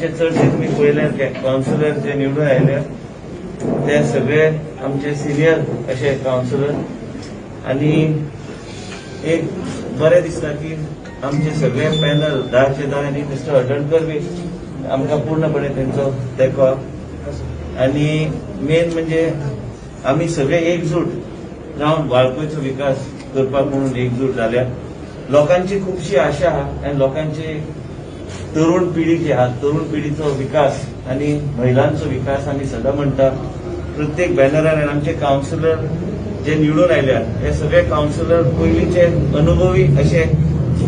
आमचे चडशे तुमी पळयल्यार कावन्सिलर जे निवडून आयले ते सगळे आमचे सिनियर अशे कावन्सिलर. आनी एक बरें दिसता की आमचे सगळे पॅनल 10चे 10 आनी मिस्टर हळदणकर बी आमकां पूर्णपणे तेंचो तेंको. आनी मेन म्हणजे आमी सगळे एकजूट जावन वाळपयचो विकास करपाक म्हणून एकजूट जाल्या. लोकांची खुबशी आशा आहा आनी लोकांची तरुण पिढी जी आहा, तरुण पिढीचो विकास आनी महिलांचो विकास आमी सदां म्हणटा. प्रत्येक बॅनरार आनी आमचे कावन्सिलर जे निवडून आयल्यात हे सगळे कावन्सिलर पयलींचे अनुभवी अशे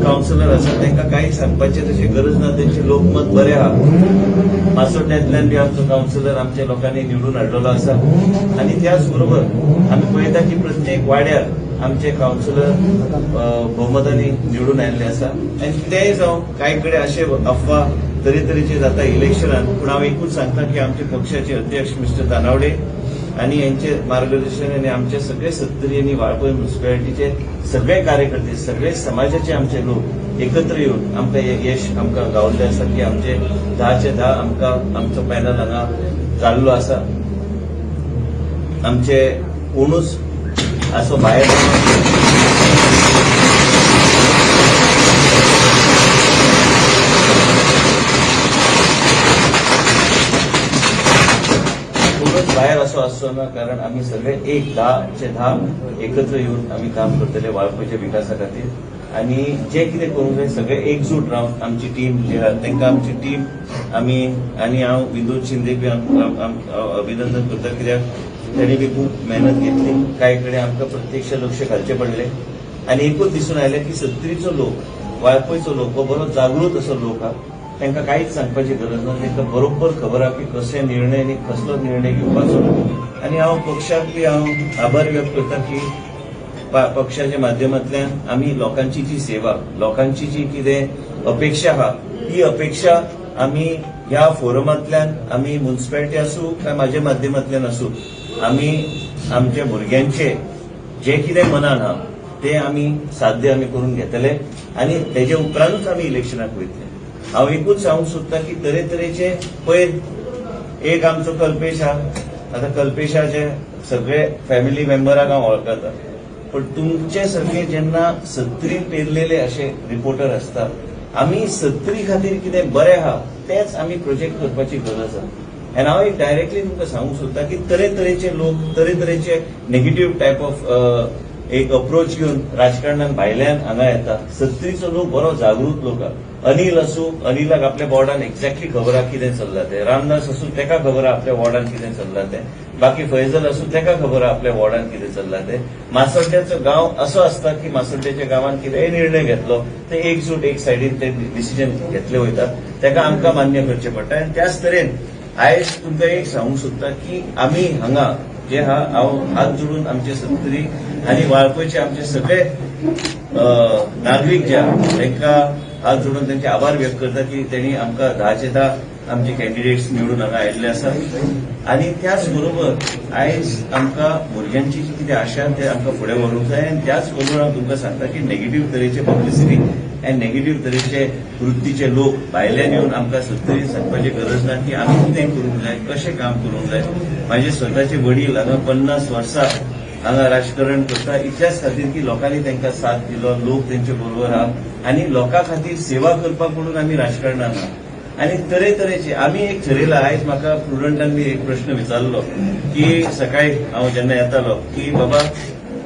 कावन्सिलर आसात. तांकां कांय सांगपाचें तशी गरज ना, तेंचें लोकमत बरें आहा. मासोड्ड्यांतल्यान बी आमचो कावन्सिलर आमच्या लोकांनी निवडून हाडलेलो आसा. आनी त्याच बरोबर आमी पळयता की प्रत्येक वाड्यार आमचे कावन्सिलर भोवमतांनी निवडून आयिल्ले आसा. आनी कितेंय जावं, कांय कडेन अशे अफवा तरेतरेचे जाता इलेक्शनान, पूण हांव एकूच सांगता की आमचे पक्षाचे अध्यक्ष मिस्टर तानावडे आनी यांचे मार्गदर्शन आनी आमचे सगळे सत्तरी आनी वाळपय म्युनिसिपालिटीचे सगळे कार्यकर्ते, सगळे समाजाचे आमचे लोक एकत्र येवन आमकां हे यश आमकां गावल्लें आसा की आमचे 10चे 10 आमकां आमचो पॅनल हांगा जाल्लो आसा. आमचे कोणूच असो भायर असो आसचो ना, कारण आमी सगळे एक 10चे 10 एकत्र येवन आमी काम करतले वाळपयच्या विकासा खातीर. आनी जे कितें करूंक जाय सगळे एकजूट रावन आमची टीम जी आहा तांकां आमची टीम आमी, आनी हांव विनोद शिंदे बी अभिनंदन करता कित्याक तांणी बी खूब मेहनत घेतली. कांय कडेन आमकां प्रत्यक्ष लक्ष घालचें पडलें. आनी एकूच दिसून आयलें की सत्तरीचो लोक, वाळपयचो लोक हो बरो जागृत असो लोक आहा. तांकां कांयच सांगपाची गरज ना, तांकां बरोबर खबर आहा की कशे निर्णय आनी कसलो निर्णय घेवपाचो. आनी हांव पक्षाक बी हांव आभार व्यक्त करता की पक्षाच्या माध्यमांतल्यान आमी लोकांची जी सेवा, लोकांची जी कितें अपेक्षा आहा ती अपेक्षा आमी ह्या फोरमांतल्यान, आमी म्युनिसिपालिटी आसूं काय म्हाज्या माध्यमांतल्यान आसूं, आमी आमच्या भुरग्यांचे जे कितें मनान आहा ते आमी साध्य आमी करून घेतले आनी तेजे उपरांतूच आमी इलेक्शनाक वयतले. हांव एकूच सांगूंक सोदता की तरेतरेचे पयर एक आमचो कल्पेश आहा, आतां कल्पेशाचे सगळे फॅमिली मेंबराक हांव वळखता, पण तुमचे सारके जेन्ना सत्तरीन पेरलेले अशे रिपोर्टर आसता, आमी सत्तरी खातीर कितें बरें आहा तेच आमी प्रोजेक्ट करपाची गरज आहा. आनी हांव एक डायरेक्टली तुमकां सांगूंक सोदता की तरेतरेचे लोक तरेतरेचे नेगेटीव टायप ऑफ एक अप्रोच घेवन राजकारणान भायल्यान हांगा येता. सत्तरीचो लोक बरो जागृत लोक आहा. अनिल आसूं, अनिलाक आपल्या वॉर्डान एक्झॅक्टली खबर आहा कितें चल्लां तें. रामदास आसूं, तेका खबर आहा आपल्या वॉर्डान कितें चल्लां तें. बाकी फैजल आसूं, तेका खबर आहा आपल्या वॉर्डान कितें चल्लां तें. मासोड्ड्याचो गांव असो आसता की मासोड्ड्याच्या गांवान कितेंय निर्णय घेतलो ते एकजूट एक सायडीन ते डिसिजन घेतले वयता, तेका आमकां मान्य करचें पडटा. आनी त्याच तरेन आयज तुमकां एक सांगूंक सोदता की आमी हांगा जे आहा, हांव हात जोडून आमचे सत्तरी आनी वाळपयचे आमचे सगळे नागरीक जे आहा तांकां हात जोडून तांचे आभार व्यक्त करता की तेणी आमकां 10चे 10 आमचे कॅन्डिडेट्स निवडून हांगा आयिल्ले आसा. आनी त्याच बरोबर आयज आमकां भुरग्यांची जी कितें आशा ते आमकां फुडें व्हरूंक जाय. आनी त्याच बरोबर हांव तुमकां सांगता की नेगेटीव तरेचे पब्लिसिटी आनी नेगेटीव तरेचे वृत्तीचे लोक भायल्यान येवन आमकां सत्तरीन सांगपाची गरज ना की आमी कितें करूंक जाय, कशें काम करूंक जाय. म्हाजे स्वताचे वडील हांगा 50 वर्सां हांगा राजकारण करता, इतल्याच खातीर की लोकांनी तांकां साथ दिलो, लोक तेंचे बरोबर आहा आनी लोकां खातीर सेवा करपाक म्हणून आमी राजकारणान आहा. आनी तरेतरेचे आमी एक ठरयलां. आयज म्हाका प्रुडंटान बी एक प्रश्न विचारलो की सकाळी हांव जेन्ना येतालो की बाबा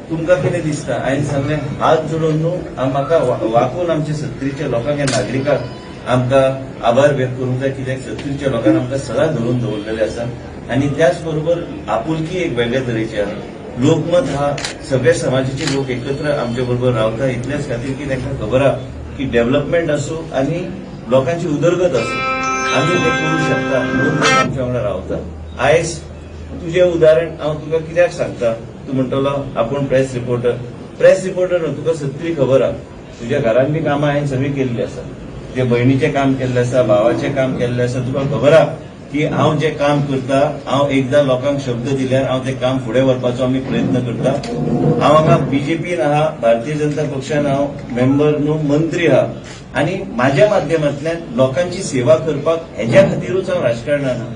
तुमकां कितें दिसता, हांवें सांगलें हात जोडून न्हू म्हाका वाकून आमच्या सत्तरीच्या लोकांक आनी नागरिकांक आमकां आभार व्यक्त करूंक जाय कित्याक सत्तरीच्या लोकांक आमकां सदां धरून दवरलेलें आसा. आनी त्याच बरोबर आपुलकी एक वेगळे तरेची आहा, लोकमत हा, सगळे समाजाचे लोक एकत्र आमचे बरोबर रावता, इतल्याच खातीर की तांकां खबर आहा की डेव्हलपमेंट आसूं आनी लोकांची उदरगत आसूं आमी ते करूं शकता म्हणून लोक आमच्या वांगडा रावता. आयज तुजें उदाहरण हांव तुका कित्याक सांगता, तूं म्हणटलो आपूण प्रेस रिपोर्टर, प्रेस रिपोर्टर न्हू, तुका सत्तरी खबर आहा, तुज्या घरान बी कामां हांवें सगळीं केल्लीं आसा, तुज्या भयणीचें काम केल्लें आसा, भावाचें काम केल्लें आसा, तुका खबर आहा की हांव जें काम करता, हांव एकदां लोकांक शब्द दिल्यार हांव तें काम फुडें व्हरपाचो आमी प्रयत्न करता. हांव हांगा बीजेपीन आहा, भारतीय जनता पक्षान हांव मेंबर न्हू, मंत्री आहा आनी म्हाज्या माध्यमांतल्यान लोकांची सेवा करपाक हेज्या खातीरूच हांव राजकारणान आहा.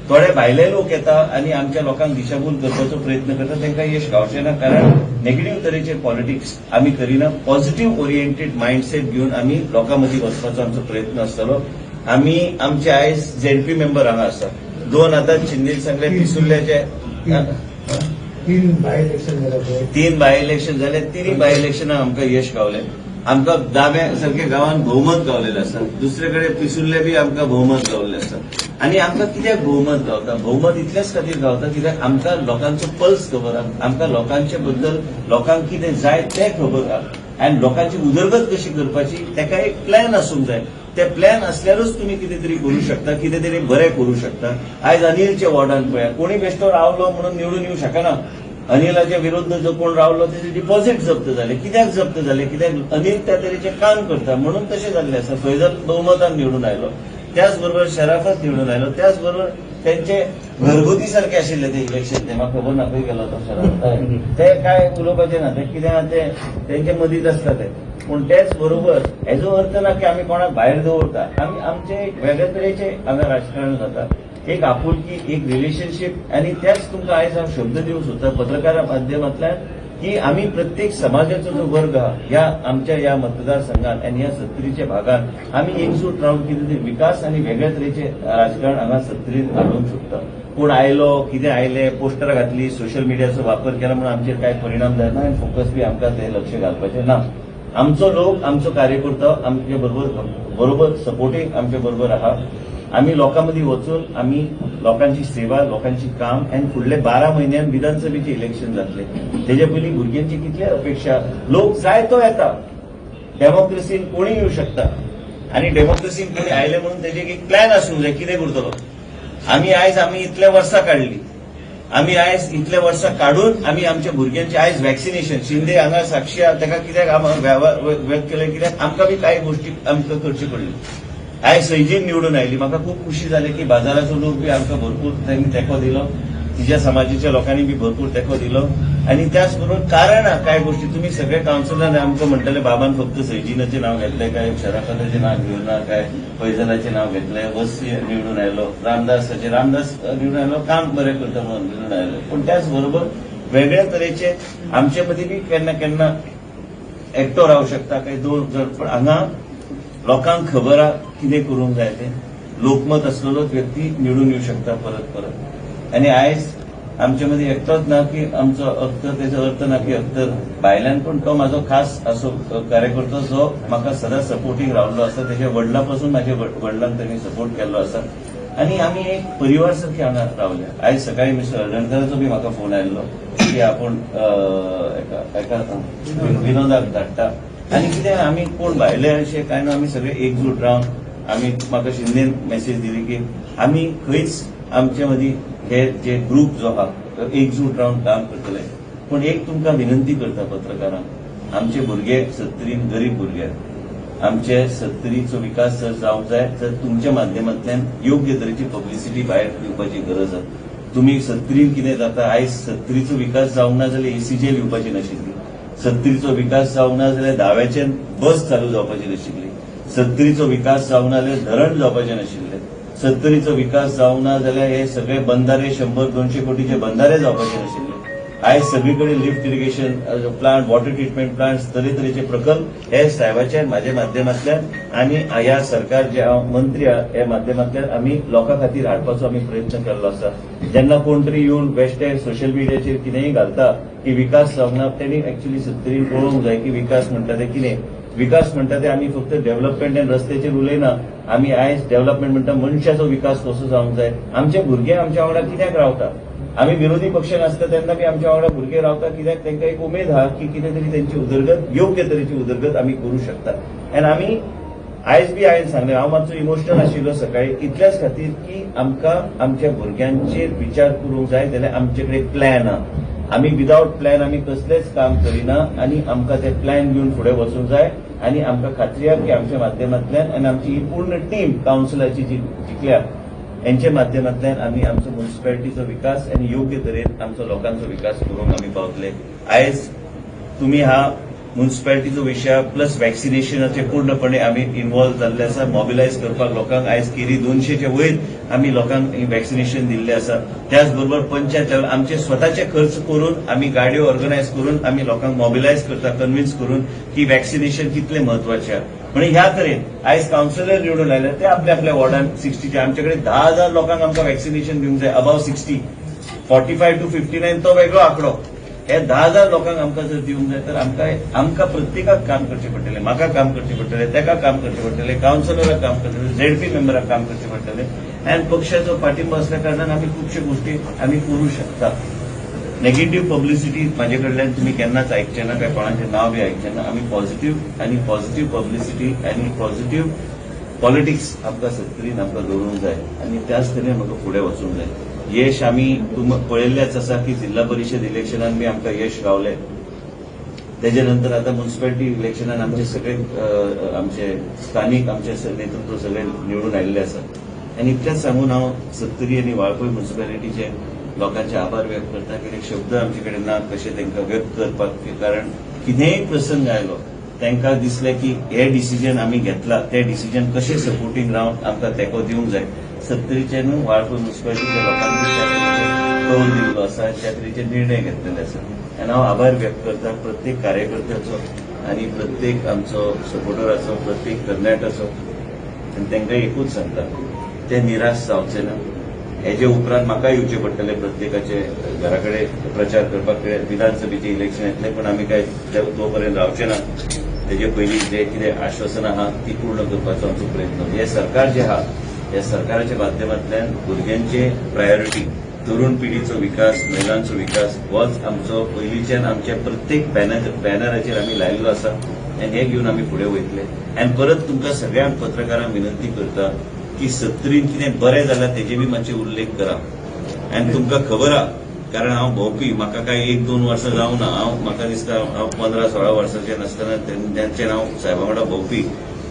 थोडे भायले लोक येता आनी आमच्या लोकांक दिशाभूल करपाचो प्रयत्न करता, तांकां यश गावचें ना, कारण नेगेटिव्ह तरेचे पॉलिटिक्स आमी करिना. पॉझिटिव्ह ओरिएंटेड मायंडसेट घेवन आमी लोकां मदीं वचपाचो आमचो प्रयत्न आसतलो. आमी आमचे आयज झेडपी मेंबर हांगा आसा, दोन आतां शिंदेन सांगले पिसुर्ल्याचे. तीन बाय इलेक्शन झालं पळय. तीन बाय इलेक्शन जाले, तिन्ही बाय इलेक्शनाक आमकां यश गावलें. आमकां दाव्या सारक्या गांवांत भोवमत गावलेलें आसा, दुसरे कडेन पिसुर्ले बी आमकां भोवमत गावल्लें आसा. आनी आमकां कित्याक भोवमत गावता? भोवमत इतल्याच खातीर गावता कित्याक आमकां लोकांचो पल्स खबर आहा, आमकां लोकांचे बद्दल, लोकांक कितें जाय तें खबर आहा आनी लोकांची उदरगत कशी करपाची तेका एक प्लॅन आसूंक जाय. ते प्लॅन असल्यारूच तुमी कितें तरी करूं शकता, कितें तरी बरें करूं शकता. आयज अनिलच्या वॉर्डान पळया, कोणी बेश्टो रावलो म्हणून निवडून येवं शकना. अनिलाच्या विरुद्ध जो कोण रावलो तेजे डिपॉझिट जप्त जाले. कित्याक जप्त जाले? कित्याक अनिल त्या तरेचें काम करता म्हणून तशें जाल्लें आसा. फैजल बहुमतान निवडून आयलो, त्याच बरोबर शराफत निवडून आयलो, त्याच बरोबर तेंचे घरगुती सारके आशिल्ले ते इलेक्शन. ते म्हाका खबर ना खंय गेलो तो शराफत, ते काय उलोवपाचें ना, ते कितें आहा ते तेंचे मदींच आसता ते. पूण तेच बरोबर हेजो अर्थ ना की आमी कोणाक भायर दवरता. आमी आमचे एक वेगळे तरेचे हांगा राजकारण जाता, एक आपुलकी, एक रिलेशनशीप. आनी त्याच तुमकां आयज हांव शब्द दिवंक सोदता पत्रकारा माध्यमांतल्यान की आमी प्रत्येक समाजाचो जो वर्ग आहा ह्या आमच्या ह्या मतदारसंघात आनी ह्या सत्तरीच्या भागात आमी एकजूट रावन कितें तरी विकास आनी वेगळ्या तरेचे राजकारण हांगा सत्तरीत हाडूंक शकता. कोण आयलो, कितें आयले, पोस्टरां घातली, सोशल मिडियाचो वापर केला म्हणून आमचेर कांय परिणाम जायना आनी फोकस बी आमकां ते लक्ष घालपाचें ना. आमचो लोक, आमचो कार्यकर्तो आमचे बरोबर बरोबर सपोर्टींग आमचे बरोबर आहा. आमी लोकां मदीं वचून आमी लोकांची सेवा, लोकांची काम आनी फुडले 12 म्हयन्यान विधानसभेचे इलेक्शन जातले, तेजे पयलीं भुरग्यांची कितले अपेक्षा. लोक जाय तो येता, डेमोक्रेसीन कोणी येवं शकता आनी डेमोक्रेसीन कोणी आयले म्हणून तेजे एक प्लॅन आसूंक जाय कितें करतलो. आमी आयज आमी इतले वर्सां काडली, आमी आयज इतले वर्सां काडून आमी आमच्या भुरग्यांचे आयज वॅक्सिनेशन, शिंदे हांगा साक्षी आहा, ताका कित्याक व्यक्त केलें, कित्याक आमकां बी कांय गोश्टी आमकां करच्यो पडल्यो. आयज सैजीन निवडून आयली, म्हाका खूब खुशी जाली की बाजाराचो लोक बी आमकां भरपूर तांणी तेंको दिलो, तिच्या समाजाच्या लोकांनी बी भरपूर तेंको दिलो. आनी त्याच बरोबर कारण आहा कांय गोश्टी तुमी सगळे कावन्सिलर आमकां म्हणटले बाबान फक्त सैजिनाचें नांव घेतलें काय शराफताचें नांव घेवना काय फैजलाचें नांव घेतलें, वस्सी निवडून आयलो, रामदासाचें, रामदास निवडून आयलो, काम बरें करता म्हणून निवडून आयलो. पूण त्याच बरोबर वेगळ्या तरेचे आमचे मदीं बी केन्ना केन्ना एकटो रावंक शकता काय दोन जण, पण हांगा लोकांक खबर आहा कितें करूंक जाय तें. लोकमत आसलेलोच व्यक्ती निवडून येवं शकता परत परत. आनी आयज आमचे मदीं एकटोच ना की आमचो अख्तर, तेजो अर्थ ना की अख्तर भायल्यान, पूण तो म्हाजो खास असो कार्यकर्तो जो म्हाका सदांच सपोर्टींग रावल्लो आसा. तेज्या वडला पासून म्हाज्या वडिलांक तेणी सपोर्ट केल्लो आसा आनी आमी एक परिवार सारखे हांगा रावले. आयज सकाळी मिस्टर हळदणकराचो बी म्हाका फोन आयल्लो की आपूण एका विनोदाक धाडटा. आनी कितें आमी कोण भायले अशें कांय ना, आमी सगळे एकजूट रावन आमी म्हाका शिंदेन मेसेज दिली की आमी खंयच आमचे मदीं हे जे ग्रूप जो आहा तो एकजूट रावन काम करतले. पूण एक तुमकां विनंती करता पत्रकारांक, आमचे भुरगे सत्तरीन गरीब भुरगे, आमचे सत्तरीचो विकास जर जावंक जाय तर तुमच्या माध्यमांतल्यान योग्य तरेची पब्लिसिटी भायर दिवपाची गरज आसा. तुमी सत्तरीन कितें जाता, आयज सत्तरीचो विकास जावंक ना जाल्यार एसीजेल येवपाची नाशिल्ली, सत्तरीचो विकास जावंक ना जाल्यार दाव्याच्यान बस चालू जावपाची नाशिल्ली, सत्तरीचो विकास जावंक ना जाल्यार धरण जावपाचें नाशिल्लें, सत्तरीचो विकास जावंक ना जाल्यार हे सगळे बंधारे 100-200 कोटीचे बंधारे जावपाचे नाशिल्ले. आयज सगळी कडेन lift irrigation plant, water treatment plant, तरेतरेचे प्रकल्प हे साहेबाच्या म्हाज्या माध्यमांतल्यान आनी ह्या सरकार जे हांव मंत्री आहा ह्या माध्यमांतल्यान आमी लोकां खातीर हाडपाचो आमी प्रयत्न केल्लो आसा. जेन्ना कोण तरी येवन बेश्टे सोशल मिडियाचेर कितेंय घालता की विकास जावंक ना, तेणी एक्च्युली सत्तरीन पळोवंक जाय की विकास म्हणटा ते कितें. विकास म्हणटा ते आमी फक्त डेव्हलपमेंट आनी रस्त्याचेर उलयना. आमी आयज डेव्हलपमेंट म्हणटा मनशाचो विकास कसो जावंक जाय. आमचे भुरगे आमच्या वांगडा कित्याक रावता? आमी विरोधी पक्षान आसता तेन्ना बी आमच्या वांगडा भुरगे रावता कित्याक? तांकां एक उमेद आहा की कितें तरी तेंची उदरगत, योग्य तरेची उदरगत आमी करूं शकता. आनी आमी आयज बी हांवें सांगलें, हांव मातसो इमोशनल आशिल्लो सकाळी इतल्याच खातीर की आमकां आमच्या भुरग्यांचेर विचार करूंक जाय जाल्यार आमचे कडेन प्लॅन आहा. आमी विदावट प्लॅन आमी कसलेच काम करिना आनी आमकां ते प्लॅन घेवन फुडें वचूंक जाय. आनी आमकां खात्री आहा की आमच्या माध्यमांतल्यान आनी आमची ही पूर्ण टीम कावन्सिलाची जी जिखल्या हेंच्या माध्यमांतल्यान आमी आमचो म्युनिसिपालिटीचो विकास आनी योग्य तरेन आमचो लोकांचो विकास करूंक आमी पावतले. आयज तुमी हा म्युनिसिपालिटीचो विशय प्लस वॅक्सिनेशनाचे पूर्णपणे आमी इन्वॉल्व जाल्ले आसा. मोबिलायज करपाक लोकांक आयज केरी 200च्या वयर आमी लोकांक वॅक्सिनेशन दिल्लें आसा. त्याच बरोबर पंचायत लेवल आमचे स्वताचे खर्च करून आमी गाडयो ऑर्गनायज करून आमी लोकांक मोबिलायज करता, कन्विन्स करून की वॅक्सिनेशन कितलें म्हत्वाचें आहा. म्हणजे ह्या तरेन आयज कावन्सिलर निवडून आयले ते आपल्या आपल्या वॉर्डान 60चे, आमचे कडेन 10,000 लोकांक आमकां वॅक्सिनेशन दिवंक जाय. Above 60, 45 to 59 तो वेगळो आंकडो. हे 10,000 लोकांक आमकां जर दिवंक जाय तर आमकां आमकां प्रत्येकाक काम करचें पडटलें. म्हाका काम करचें पडटलें, तेका काम करचें पडटलें, कावन्सिलराक काम करचें पडटलें, झेडपी मेंबराक काम करचें पडटलें. आनी पक्षाचो पाठिंबो असल्या कारणान आमी खुबश्यो गोश्टी आमी करूं शकता. नेगेटीव्ह पब्लिसिटी म्हाजे कडल्यान तुमी केन्नाच आयकचे ना, काय कोणाचें नांव बी आयकचें ना. आमी पॉझिटिव्ह आनी पॉझिटिव्ह पब्लिसिटी आनी पॉझिटिव्ह पॉलिटिक्स आमकां सत्तरीन आमकां दवरूंक जाय आनी त्याच तरेन म्हाका फुडें वचूंक जाय. यश आमी तुम पळयल्लेच आसा की जिल्हा परिशद इलेक्शनान बी आमकां यश गावलें. तेजे नंतर आतां म्युनिसिपालिटी इलेक्शनान आमचे सगळे आमचे स्थानीक आमचे नेतृत्व सगळे निवडून आयिल्ले आसा. आनी इतलेंच सांगून हांव सत्तरी आनी वाळपय म्युनिसिपालिटीचे लोकांचे आभार व्यक्त करता, कित्याक शब्द आमचे कडेन ना कशे तांकां व्यक्त करपाक, कारण कितेंय प्रसंग आयलो तांकां दिसलें की हे डिसिजन आमी घेतला ते डिसिजन कशें सपोर्टींग रावन आमकां तेंको दिवंक जाय. सत्तरीचे न्हू, वाळपय म्युनिसिपालिटीच्या लोकांनी त्या तरेचे कौल दिल्लो आसा, त्या तरेचे निर्णय घेतलेले आसा. आनी हांव आभार व्यक्त करता प्रत्येक कार्यकर्त्याचो आनी प्रत्येक आमचो सपोर्टराचो, प्रत्येक तरणाट्याचो. आनी तांकां एकूच सांगता, ते निराश जावचे ना. हेजे उपरांत म्हाका येवचें पडटलें प्रत्येकाचे घरा कडेन प्रचार करपाक. विधानसभेचें इलेक्शन येतलें, पूण आमी काय तो पर्यंत रावचे ना. तेजे पयलीं जे कितें आश्वासनां आहा ती पूर्ण करपाचो आमचो प्रयत्न. हे सरकार जे आहा, ह्या सरकाराच्या माध्यमांतल्यान भुरग्यांचे प्रायोरिटी, तरुण पिढीचो विकास, महिलांचो विकास होच आमचो पयलींच्यान आमच्या प्रत्येक बॅनराचेर आमी लायिल्लो आसा आनी हे घेवन आमी फुडें वयतले. आनी परत तुमकां सगळ्यांक पत्रकारांक विनंती करता की सत्तरीन कितें बरें जालां तेजे बी मातशे उल्लेख करा. आनी तुमकां खबर आहा, कारण हांव भोंवपी, म्हाका काय एक दोन वर्सां जावना. हांव म्हाका दिसता हांव 15-16 वर्सांचेर नासतना तेंचेर हांव साहेबा वांगडा भोंवपी,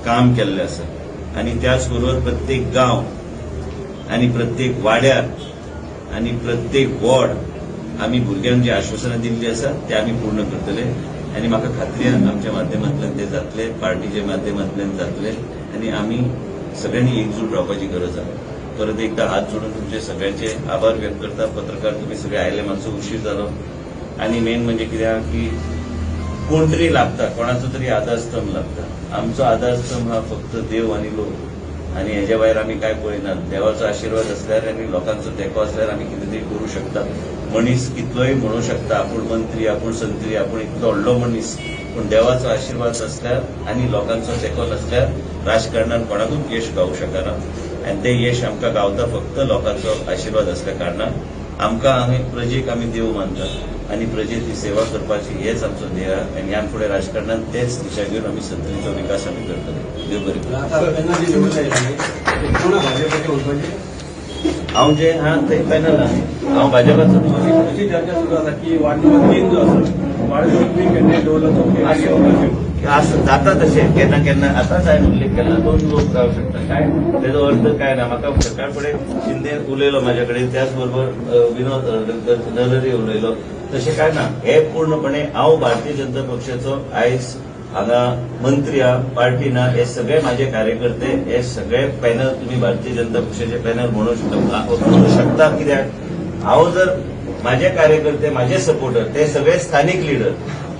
काम केल्लें आसा. आनी त्याच बरोबर प्रत्येक गांव आनी प्रत्येक वाड्यार आनी प्रत्येक वॉर्ड आमी भुरग्यांक जी आश्वासनां दिल्ली आसा ते आमी पूर्ण करतले. आनी म्हाका खात्री आहा, आमच्या माध्यमांतल्यान ते जातले, पार्टीच्या माध्यमांतल्यान जातले आनी आमी सगळ्यांनी एकजूट रावपाची गरज आहा. परत एकदा हात जोडून तुमचे सगळ्यांचे आभार व्यक्त करता. पत्रकार तुमी सगळे आयले, मातसो उशीर जालो. आनी मेन म्हणजे कितें आहा की कोण तरी लागता, कोणाचो तरी आधारस्तंभ लागता. आमचो आधारस्तंभ हा फक्त देव आनी लोक आनी हेज्या भायर आमी काय पळयनात. देवाचो आशिर्वाद असल्यार आनी लोकांचो तेंको असल्यार आमी कितें तरी करूं शकता. मनीस कितलोय म्हणू शकता आपूण मंत्री, आपूण संत्री, आपूण इतलो व्हडलो मनीस, पूण देवाचो आशिर्वाद नासल्यार आनी लोकांचो तेंको नासल्यार राजकारणान कोणाकूच यश गावूं शकना. आनी तें यश आमकां गावता फक्त लोकांचो आशिर्वाद असल्या कारणान. आमकां आमी प्रजेक आमी देव मानता आनी प्रजेची सेवा करपाची हेच आमचो ध्येय आनी ह्यान फुडें राजकारणान तेच दिशा घेवन आमी सत्तरीचो विकास आमी करतले. देव बरें करूं. आता पॅनल जे निवडून आयले ते कोणा भाजपाचे वचपाचे? हांव जे हा ते पॅनल आहा, हांव भाजपाचो. अशी चर्चा सुरू आसा की वार्ड नंबर 3 जो आसा, वार्ड नंबर 3 कॅन्डिडेट दवरलो तो. असं जाता तशें केन्ना केन्ना. आतांच हांवें उल्लेख केला, दोन लोक रावू शकता, काय तेजो अर्थ काय ना. म्हाका सकाळ फुडें शिंदे उलयलो म्हाज्या कडेन, त्याच बरोबर विनोद नरहरी उलयलो. तशें काय ना. हे पूर्णपणे हांव भारतीय जनता पक्षाचो आयज हांगा मंत्री आहा, पार्टी ना. हे सगळे माझे कार्यकर्ते, हे सगळे पॅनल तुम्ही भारतीय जनता पक्षाचे पॅनल म्हणू शकता, कित्याक हांव जर माझे कार्यकर्ते, माझे सपोर्टर ते सगळे स्थानिक लिडर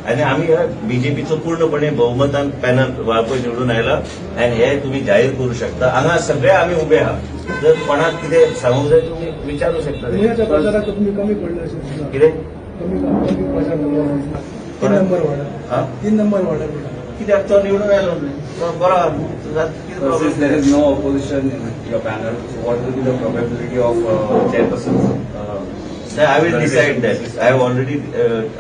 आणि आम्ही बीजेपीचो पूर्णपणे बहुमतान पॅनल वाळपय निवडून आयला आणि हे तुम्ही जाहीर करू शकता. हांगा सगळे आम्ही उभे आहा. जर कोणाक कितें सांगूंक जाय तुम्ही विचारू शकता. पुण्याच्या प्रचारात तुम्ही कमी पडले अशें दिसता. कितें? कमी कमी प्रचार जालो 3 नंबर वॉर्डात. हा? 3 नंबर वॉर्डात. कित्याक? तो निवडून आयलो न्हय, तो बरो आहा. कितें So problem? since there is no opposition in your panel, so what will be the probability of chairperson's? I will decide that. I have already,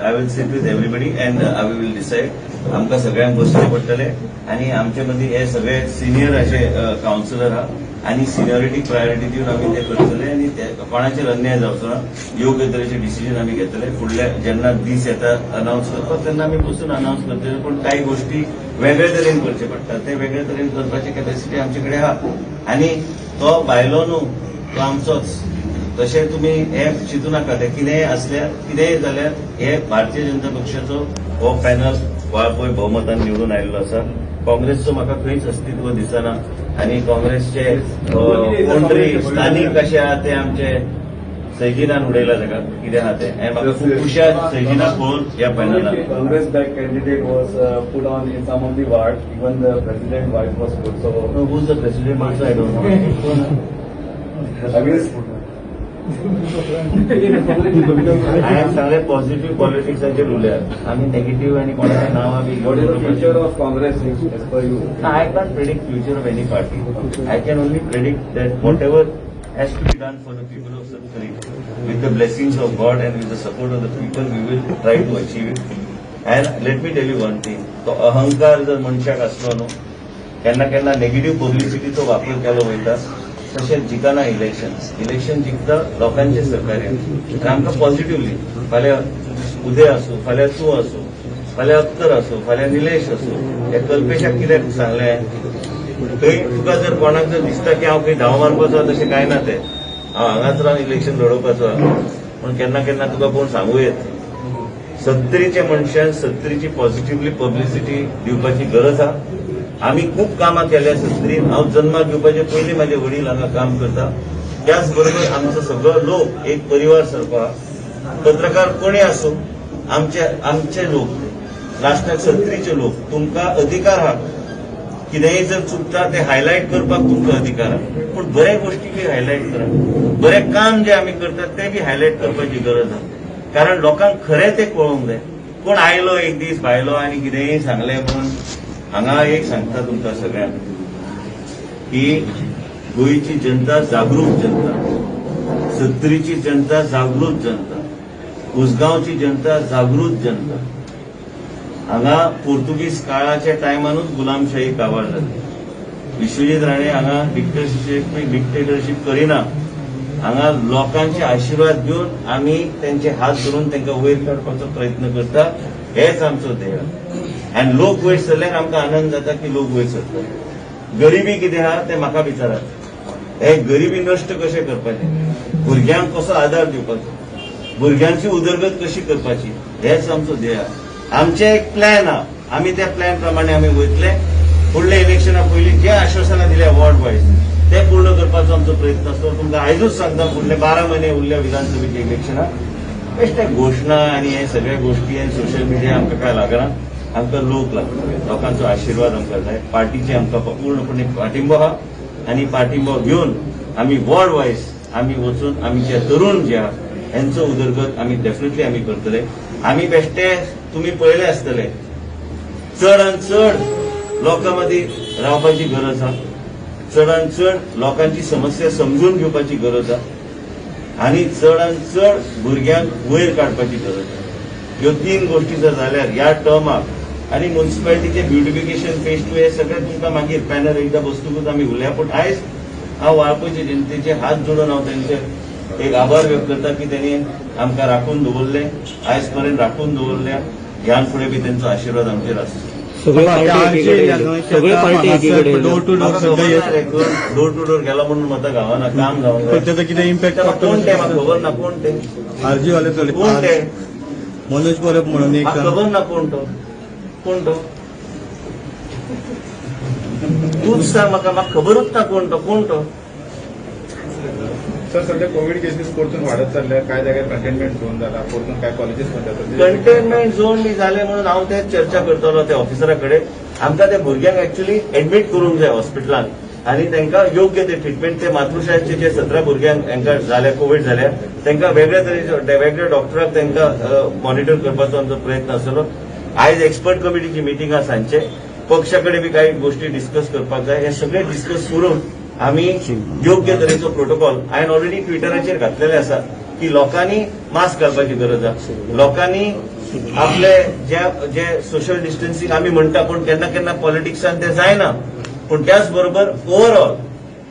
I will sit with everybody and I will decide. आमकां सगळ्यांक बसचें पडटलें आनी आमचे मदीं हे सगळे senior अशे कावन्सिलर आहा आनी सिनियरिटी प्रायोरिटी दिवन आमी ते करतले आनी ते कोणाचेर अन्याय जावचो ना, योग्य तरेचे डिसिजन आमी घेतले. फुडल्या जेन्ना दीस येता अनावन्स करपाक तेन्ना आमी बसून अनावन्स करतले. पूण कांय गोश्टी वेगळे तरेन करचे पडटा, ते वेगळे तरेन करपाची कॅपॅसिटी आमचे कडेन आहा. आनी तो बायलो न्हू. तो आमचोच. तशें तुमी हे चिंतू नाका. ते कितेंय आसल्यार, कितेंय जाल्यार, हे भारतीय जनता पक्षाचो हो पॅनल वाळपय भोवमतान निवडून आयिल्लो आसा. काँग्रेसचो म्हाका खंयच अस्तित्व दिसना आनी काँग्रेसचे कोण तरी स्थानीक कशे आहा ते आमचे सैजिनान उडयला ताका कितें आहा तें हें म्हाका खूब खुशी आहा सैजिनाक पळोवन ह्या पॅनलान. Congress backed candidate was put on in some of the ward. Even the president wife was put. So Who's the president also, I don't know. Against I am सगळे पॉझिटिव्ह पॉलिटिक्साचेर उलयात. आमी नेगेटिव्ह आनी कोणाचें नांवां बी What is the future of Congress as per you? I can't predict future of any party. I can only predict that whatever has to be done for the people of Sattari, with the blessings of God and with the support of the people, we will try to achieve it. And let me tell you one thing, तो अहंकार जर मनशाक आसलो न्हू, केन्ना केन्ना negative पब्लिसिटीचो वापर केलो वयता. तशें जिखना इलेक्शन. इलेक्शन जिखता लोकांचे सहकार्य आनी आमकां पॉझिटिव्हली. फाल्यां उदय आसूं, फाल्यां तूं आसूं, फाल्यां अख्तर आसूं, फाल्यां निलेश आसूं, हे कल्पेशाक कित्याक सांगलें, थंय तुका जर कोणाक जर दिसता की हांव खंय धांव मारपाचो आहा, तशें कांय ना तें. हांव हांगाच रावन इलेक्शन लडोवपाचो आहा. पूण केन्ना केन्ना तुका कोण सांगू येत. सत्तरीच्या मनशान सत्तरीची पॉझिटिव्हली पब्लिसिटी दिवपाची गरज आहा. आमी खूब कामां केल्या सत्तरीन. हांव जन्माक येवपाचे पयलीं म्हाजे वडील हांगा काम करता. त्याच बरोबर आमचो सगळो लोक एक परिवार सारको आहा. पत्रकार कोणी आसूं, आमचे आमचे लोक ते लास्टाक सत्तरीचे लोक. तुमकां अधिकार आहा, कितेंय जर चुकता ते हायलायट करपाक तुमकां अधिकार आहा, पूण बऱ्या गोश्टी बी हायलायट करा. बरें काम जें आमी करतात तें बी हायलायट करपाची गरज आहा, कारण लोकांक खरें तें कळोवंक जाय. कोण आयलो एक दीस भायलो आनी कितेंय सांगलें म्हणून. हांगा एक सांगता तुमकां सगळ्यांक की गोंयची जनता जागरूक जनता, सत्तरीची जनता जागृत जनता, उसगांवची जनता जागृत जनता. हांगा पोर्तुगीज काळाच्या टायमानूच गुलामशाही काबार जाली. विश्वजीत राणे हांगा डिक्टेटरशीप करिना. हांगा लोकांचे आशिर्वाद घेवन आमी तेंचे हात धरून तांकां वयर काडपाचो प्रयत्न करता. हेच आमचो ध्येय आनी लोक वयर सरल्यार आमकां आनंद जाता की लोक वयर सरतात. गरिबी कितें आहा तें म्हाका विचारात. हे गरिबी नश्ट कशें करपाचें, भुरग्यांक कसो आदार दिवपाचो, भुरग्यांची उदरगत कशी करपाची, हेच आमचो ध्येय आहा. आमचें एक प्लॅन आहा. आमी त्या प्लॅन प्रमाणे आमी वयतले. फुडल्या इलेक्शना पयलीं जे आश्वासनां दिल्या वॉर्ड वायज ते पूर्ण करपाचो आमचो प्रयत्न आसतलो. तुमकां आयजूच सांगता, फुडले 12 म्हयने उरल्या विधानसभेच्या इलेक्शनाक. बेश्टे घोशणा आनी हे सगळे गोश्टी आनी सोशल मिडिया आमकां काय लागना. आमकां लोक लागता. लोकांचो आशिर्वाद आमकां जाय. पार्टीचे आमकां पूर्णपणे पाठिंबो आहा आनी पाठिंबो घेवन आमी वॉर्ड वायज आमी वचून आमी जे तरुण जे आहा हेंचो उदरगत आमी डेफिनेटली आमी करतले. आमी बेश्टे तुमी पळयले आसतले, चडान चड लोकां मदीं रावपाची गरज आहा, चडान चड लोकांची समस्या समजून घेवपाची गरज आहा आनी चडान चड भुरग्यांक वयर काडपाची गरज आहा. ह्यो तीन गोश्टी जर जाल्यार ह्या टर्माक आनी मुन्सिपालिटीचे ब्युटिफिकेशन फेज टू हे सगळे तुमकां मागीर पॅनल एकदां बसतकूच आमी उलया. पूण आयज हांव वाळपयचे जनतेचे हात जोडून हांव तेंचे एक आभार व्यक्त करता की त्यांनी आमकां राखून दवरले, आयज पर्यंत राखून दवरल्या. ह्यान फुडें बी तेंचो आशिर्वाद आमचेर आसता. सगळे पार्टी एकीकडे येयल्यो. सगळे पार्टी एकीकडे येयल्यो. डोर टू डोर सध्या येत. डोर टू डोर गेलो म्हणून मतां गावना. काम जावंक जाय. त्याचा कितें इम्पॅक्ट तेका पडटलो? कोण ते म्हाका खबर ना. कोण ते? आरजी वाले चले. कोण ते? मनोज परब म्हणून एक. म्हाका खबर ना कोण तो. कोण तो तूच सांग म्हाका. म्हाका खबरूच ना कोण तो. कोण तो? सर, सध्या कोविड केसीस परतून वाडत चालल्या. काय जाग्यार कंटेनमेंट झोन जाला, परतून काय कॉलेजीस बंद जातात. कंटेनमेंट झोन बी जालें म्हणून हांव ते चर्चा करतलो त्या ऑफिसरा कडेन. आमकां त्या भुरग्यांक एक्च्युली एडमीट करूंक जाय हॉस्पिटलान आनी तांकां योग्य ते ट्रिटमेंट. ते मातृशाळेचे जे 17 भुरग्यांक हांकां जाल्या, कोवीड जाल्या, तांकां वेगळ्या तरेचे वेगळ्या डॉक्टराक तांकां मॉनिटर करपाचो आमचो प्रयत्न आसतलो. आयज एक्सपर्ट कमिटीची मिटींग आसा सांजचे. पक्षा कडेन बी काही गोष्टी डिस्कस करपाक जाय. हे सगळे डिस्कस करून आमी योग्य तरेचो प्रोटोकॉल हांवें ऑलरेडी ट्विटराचेर घातलेले आसा की लोकांनी मास्क घालपाची गरज आसा, लोकांनी आपले जे जे सोशल डिस्टन्सिंग आमी म्हणटा, पूण केन्ना केन्ना पॉलिटिक्सान ते जायना. पूण त्याच बरोबर ओवरऑल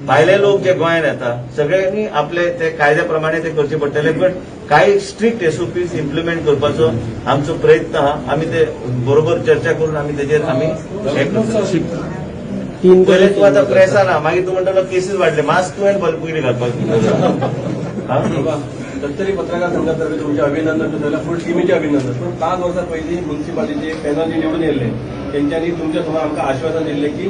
भायले लोक जे गोंयांत येता, सगळ्यांनी आपले ते कायद्या प्रमाणे ते करचे पडटले. बट काही स्ट्रिक्ट एसओपीज इम्प्लिमेंट करपाचो आमचो प्रयत्न आहा. आमी ते बरोबर चर्चा करून आमी तेजेर आमी हे करतले. तीन पयले कडेन तूं आतां प्रेसा ना, मागीर तूं म्हणटलो केसीस वाडले, मास्क तुवें पयलीं घालपाक. हा? बाबा, सत्तरी पत्रकार संघातर्फे तुमचे अभिनंदन, तुमच्या फूल टिमीचे अभिनंदन. पण 5 वर्सां पयलीं मुन्सिपालिटीचे पॅनल जे निवडून येयल्ले तेंच्यांनी तुमच्या समोर आमकां आश्वासन दिल्लें की